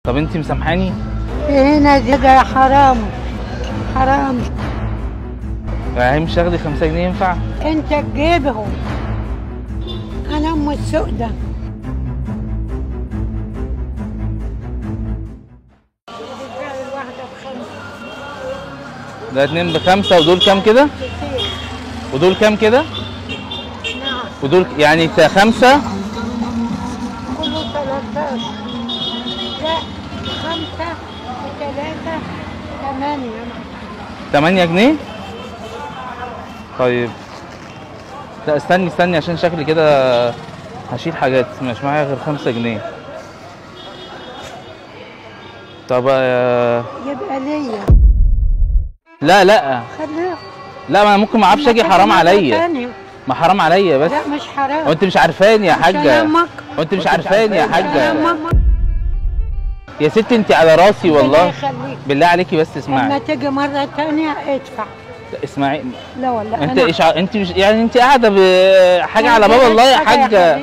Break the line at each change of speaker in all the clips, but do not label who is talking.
طب انت مسامحاني؟
هنا ده حرام حرام.
يعني مش هاخدي 5 جنيه ينفع؟
انت تجيبهم، انا ام السوق ده.
ده 2 ب5 ودول كام كده؟ ودول كام كده؟
نعم.
ودول يعني 5
كله 13. لا 5 و3 8.
8 جنيه؟ طيب لا استني استني عشان شكلي كده هشيل حاجات، مش معايا غير 5 جنيه. طب
يبقى ليا.
لا لا
خليها.
لا ما انا ممكن ما اعرفش اجي، حرام عليا. ما حرام عليا بس.
لا مش حرام.
وانت مش عارفاني يا حاجة. وانت مش عارفاني يا حاجة. يا ستي انت على راسي والله. بالله عليكي بس اسمعي.
لما تيجي مرة ثانية ادفع.
اسمعي.
لا والله
انت ايش انت مش يعني انت قاعدة بحاجة على باب الله يا حاجة.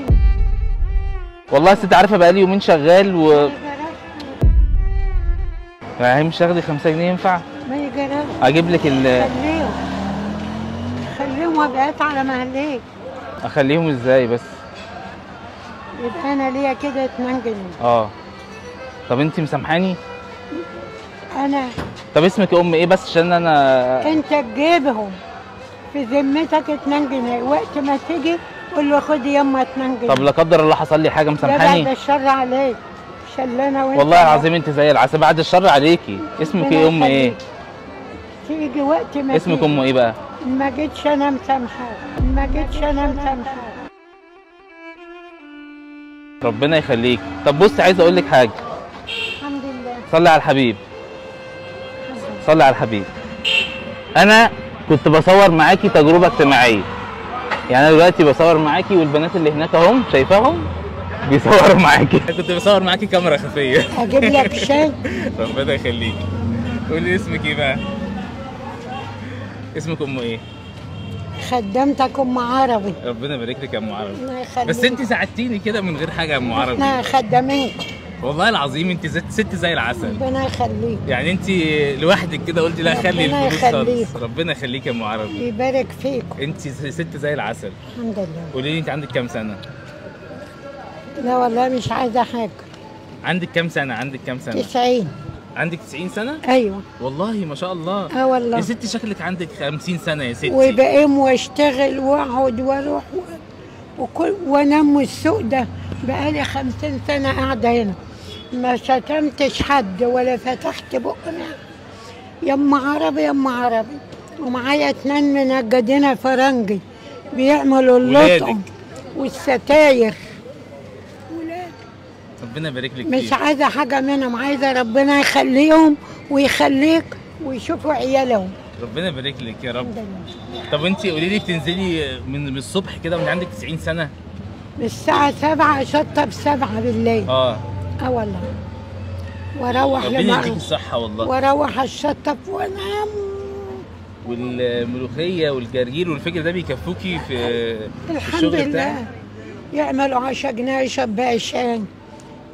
والله يا ست عارفه بقالي يومين شغال و يعني مش هاخدي 5 جنيه ينفع؟
ما يجراش.
اجيب لك
خليهم خليهم وابقات على مهليك.
اخليهم ازاي بس؟
يبقى انا ليا كده 2 جنيه.
اه طب انت مسامحاني؟
انا
طب اسمك ام ايه بس عشان انا
انت تجيبهم في ذمتك 2 جنيه، وقت ما تيجي قول له خد يما 2 جنيه.
طب لا قدر الله حصل لي حاجة مسامحاني؟
بعد الشر عليك شلنا وانت
والله العظيم انت زي العسل. بعد الشر عليكي. اسمك ايه ام ايه؟
تيجي وقت ما
اسمك ام ايه بقى؟
ما جيتش انا مسامحاك، ما جيتش انا مسامحاك.
ربنا يخليك. طب بصي عايز اقول لك حاجة.
الحمد لله.
صلي على الحبيب. صلي على الحبيب. انا كنت بصور معاكي تجربه اجتماعية. يعني انا دلوقتي بصور معاكي والبنات اللي هناك اهم شايفاهم بيصوروا معاكي. كنت بصور معاكي كاميرا خفيه.
اجيب لك شاي؟
ربنا يخليكي. قولي اسمك ايه بقى؟ اسمك ام ايه؟
خدمتك ام عربي.
ربنا يبارك لك يا ام عربي.
الله يخليك.
بس انت ساعدتيني كده من غير حاجة يا ام عربي.
احنا خدامينكم.
والله العظيم انت ست زي العسل.
ربنا يخليك.
يعني انت لوحدك كده قلتي لا خلي الفلوس خالص. ربنا يخليك يا ام عربي.
يبارك فيكم.
انت ست زي العسل.
الحمد لله.
قولي لي انت عندك كام سنة؟
لا والله مش عايزه حاجة.
عندك كام سنة؟ عندك كام سنة؟
90.
عندك 90 سنة؟
ايوه.
والله ما شاء الله.
اه والله.
يا ستي شكلك عندك 50 سنة يا ستي.
وبقيم واشتغل واقعد واروح وكل وانام السوق ده بقالي 50 سنة قاعدة هنا. ما شتمتش حد ولا فتحت بقنا. يما عربي يما عربي. ومعايا 2 منجدين فرنجي بيعملوا اللطم والستاير.
ربنا يبارك لك.
مش عايزه حاجة منهم، عايزه ربنا يخليهم ويخليك ويشوفوا عيالهم.
ربنا يبارك لك يا رب. طب انت قولي لي بتنزلي من الصبح كده وانت عندك 90 سنة؟
من الساعة 7 شطه ب7 بالليل.
اه
اه والله. واروح
ربنا يديك الصحة والله.
واروح الشطه وانام.
والملوخيه والجرجير والفجر ده بيكفوكي في
الحمد
الشغل
لله
بتاعك؟
يعملوا 10 جنيه يشرب شاي،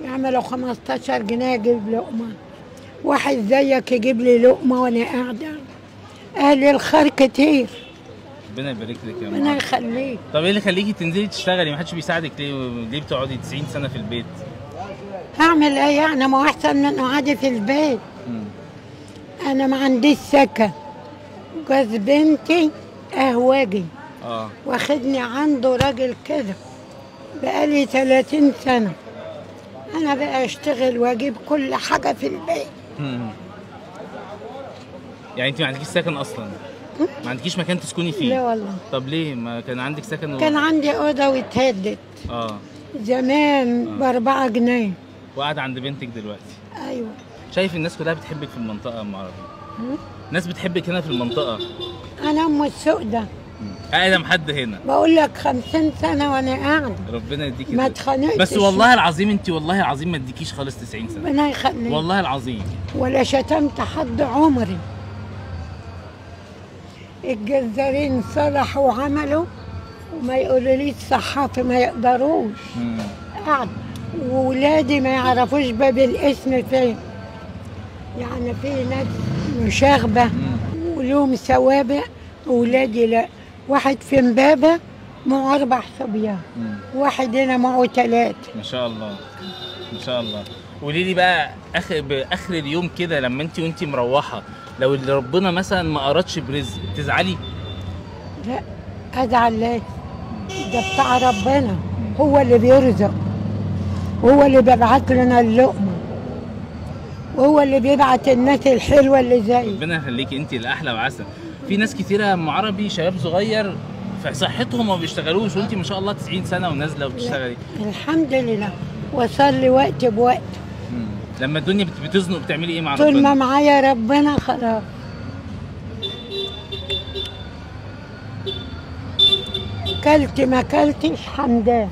يعملوا 15 جنيه يجيب لقمة. واحد زيك يجيب لي لقمة وانا قاعدة. اهل الخير كتير.
ربنا يبارك لك يا ماما.
ربنا يخليك.
طب ايه اللي يخليكي تنزلي تشتغلي؟ ما حدش بيساعدك ليه؟ ليه بتقعدي 90 سنة في البيت؟
هعمل ايه يعني؟ ما هو احسن من قعدي في البيت. انا ما عنديش سكن. جوز بنتي قهوجي. واخدني عنده راجل كده بقالي 30 سنة. انا بقى اشتغل واجيب كل حاجة في البيت.
يعني انت ما عندكيش سكن اصلا؟ ما عندكيش مكان تسكني فيه؟
لا والله.
طب ليه؟ ما كان عندك سكن
كان عندي اوضة واتهدت. زمان ب4 جنيه.
وقاعدة عند بنتك دلوقتي؟
ايوه.
شايف الناس كلها بتحبك في المنطقة يا ام عربي. الناس بتحبك هنا في المنطقة.
انا ام السوق ده.
اقدم حد هنا.
بقول لك 50 سنة وانا قاعدة.
ربنا يديكي.
ما اتخانقتش.
بس والله العظيم انت والله العظيم ما اديكيش خالص 90 سنة.
ربنا يخليك.
والله العظيم.
ولا شتمت حد عمري. الجزارين صلحوا وعملوا وما يقولوليش صحافي ما يقدروش. قاعدة. وولادي ما يعرفوش باب الاسم فين. يعني في ناس مشاغبه ولهم سوابق، ولادي لا. واحد في امبابه معه 4 صبيان، واحد هنا معه 3.
ما شاء الله ما شاء الله. قولي لي بقى باخر اليوم كده لما انت وانت مروحة، لو اللي ربنا مثلا ما ارادش برزق تزعلي؟
لا ازعل ليه؟ ده بتاع ربنا، هو اللي بيرزق، هو اللي بيبعت لنا اللقمة، وهو اللي بيبعت الناس الحلوة اللي زي.
ربنا يخليكي، انت الاحلى وعسل. في ناس كتيرة يا ام عربي شباب صغير في صحتهم ما بيشتغلوش، وانت ما شاء الله 90 سنة ونازلة وبتشتغلي.
الحمد لله، وصلي وقت بوقت.
لما الدنيا بتزنق بتعملي ايه مع ربنا؟
طول ما معايا ربنا خلاص. كلت ما كلتش حمدان.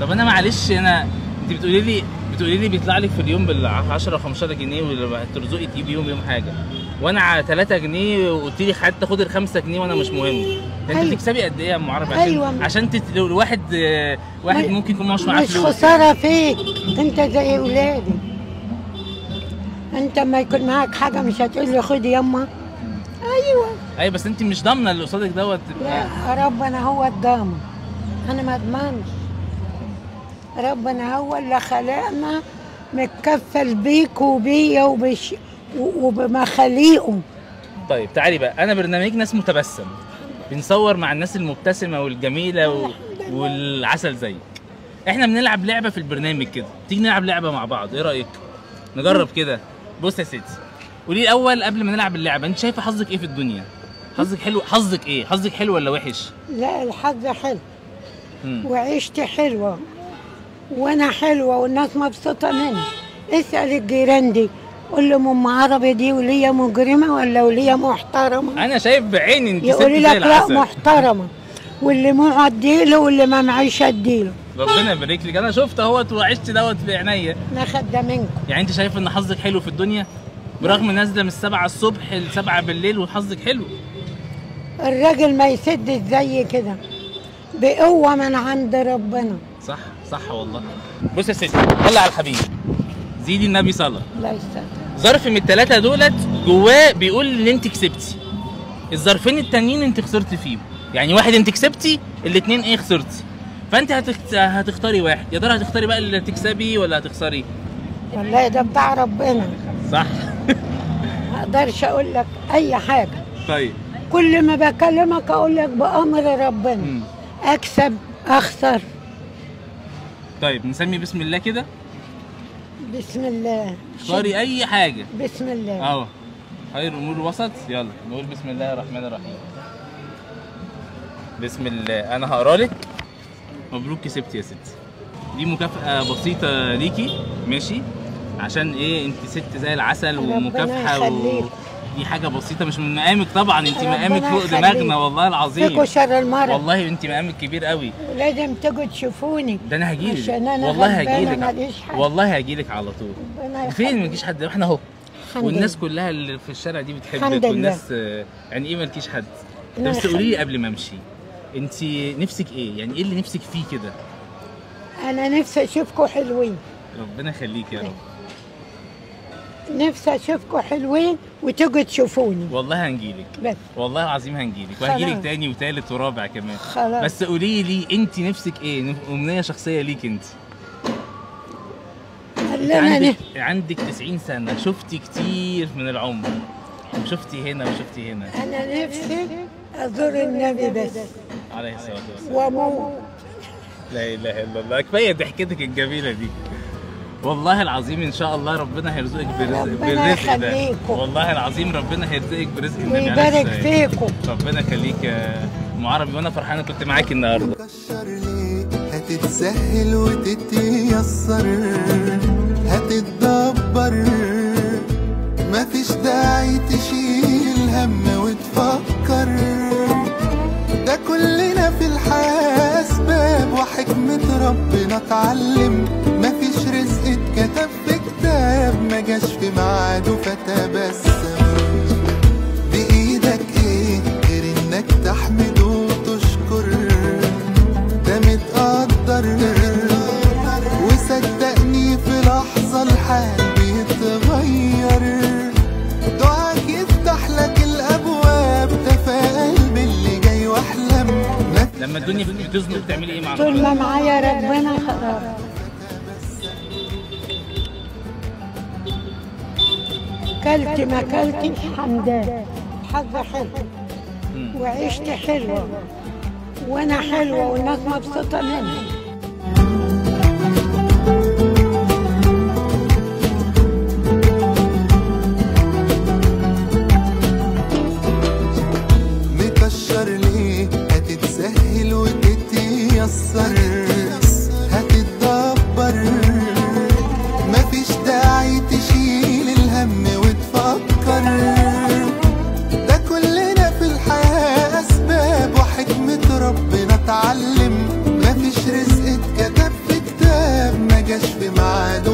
طب انا معلش، انا انت بتقولي لي بيطلع لك في اليوم بال 10 15 جنيه وترزقي تجيبي يوم حاجة، وانا على 3 جنيه وقلت لي حتى خد ال 5 جنيه وانا مش مهم. ده انت بتكسبي قد ايه يا ام عربي؟ عشان أيوة. عشان الواحد واحد ممكن يكون مش معاه فلوس.
مش خسارة فيك، انت زي اولادي. انت ما يكون معاك حاجة مش هتقول لي خدي يما؟ ايوه
ايوه، بس انت مش ضامنه اللي قصادك دوت.
لا ربنا هو الضامن، انا ما اضمنش. ربنا هو اللي خلقنا متكفل بيك وبيا وبمخاليقه.
طيب تعالي بقى، انا برنامجنا اسمه تبسم، بنصور مع الناس المبتسمه والجميلة والعسل زيك. احنا بنلعب لعبه في البرنامج كده، تيجي نلعب لعبه مع بعض، ايه رايك؟ نجرب كده. بص يا ستي، قولي الاول قبل ما نلعب اللعبة، انت شايفه حظك ايه في الدنيا؟ حظك حلو؟ حظك ايه؟ حظك حلو ولا وحش؟
لا الحظ حلو، وعيشتي حلوة، وانا حلوة والناس مبسوطة مني. اسال الجيران دي، قول لهم ام عربي دي وليه مجرمه ولا وليه محترمه؟
انا شايف بعيني انت ست
يقولي
زي
لك لا
العسل.
محترمه، واللي معه اديله واللي ما معيش اديله.
ربنا يبارك لك، انا شفت اهوت وعشت دوت بعينيا.
انا خدامينكم.
يعني انت شايف ان حظك حلو في الدنيا؟ برغم نازله من 7 الصبح ل 7 بالليل وحظك حلو.
الراجل ما يسدش زي كده، بقوة من عند ربنا.
صح صح والله. بص يا ستي، طلع على الحبيب، زيدي النبي صلى.
الله يستر.
ظرف من الثلاثة دولت جواه بيقول ان انت كسبتي. الظرفين التانيين انت خسرتي فيهم، يعني واحد انت كسبتي، الاثنين ايه خسرتي. فانت هتختاري واحد، يا ترى هتختاري بقى اللي تكسبي ولا هتخسري؟
والله ده بتاع ربنا.
صح.
ما اقدرش اقول لك اي حاجة.
طيب
كل ما بكلمك اقول لك بامر ربنا. اكسب اخسر.
طيب نسمي بسم الله كده.
بسم الله.
اختاري اي حاجة.
بسم الله.
اهو خير الامور الوسط. يلا نقول بسم الله الرحمن الرحيم. بسم الله. انا هقرا لك. مبروك كسبتي يا ستي. دي مكافأة بسيطة ليكي، ماشي؟ عشان ايه؟ انت ست زي العسل ومكافحة دي حاجة بسيطة مش من مقامك طبعا، انت مقامك فوق دماغنا والله العظيم.
فيكوا شر المرض
والله، انت مقامك كبير قوي.
لازم تيجوا تشوفوني.
ده انا هجيلك
عشان انا
والله هجيلك، والله هجيلك على طول. فين ما يجيش حد؟ احنا اهو، والناس كلها اللي في الشارع دي بتحبك، والناس يعني ايه مالكيش حد. بس قولي لي قبل ما امشي، انت نفسك ايه؟ يعني ايه اللي نفسك فيه كده؟
انا نفسي اشوفكم حلوين.
ربنا يخليك يا رب.
نفسي اشوفكم حلوين وتيجوا تشوفوني.
والله هنجيلك
بس،
والله العظيم هنجيلك، وهجيلك تاني وتالت ورابع كمان.
خلاص.
بس قولي لي انت نفسك ايه؟ امنية شخصية ليك انت. اللي عندك 90 سنة، شفتي كتير من العمر، شفتي هنا وشفتي هنا.
انا نفسي ازور النبي بس
عليه الصلاة والسلام
واموت.
لا اله الا الله. كفاية ضحكتك الجميلة دي. والله العظيم ان شاء الله ربنا هيرزقك بالرزق ده. والله العظيم ربنا هيرزقك برزق النبي
ويبارك فيكم.
ربنا يخليك يا ام عربي، وانا فرحانة كنت معاكي النهارده.
هتتسهل وتتيسر، هتتدبر، مفيش داعي تشيل هم وتفكر، ده كلنا في الحياة أسباب وحكمة ربنا اتعلم، مفيش رزق اتكتب في كتاب ما جاش في ميعاده فتبسم. بإيدك ايه غير انك تحمد وتشكر، ده
الدنيا بتزنق بتعملي ايه مع
طول
ربنا؟
ما معايا ربنا خلاص. كلت ما كلتش حمدان، حظ حلو وعيشت حلوة وانا حلوة والناس مبسوطة مني.
مكشر ليه؟ هتتسهل وتتيسر، هتتدبر، مفيش داعي تشيل الهم وتفكر، ده كلنا في الحياة أسباب وحكمة ربنا اتعلم، مفيش رزق اتكتب في كتاب ما جاش في ميعاده.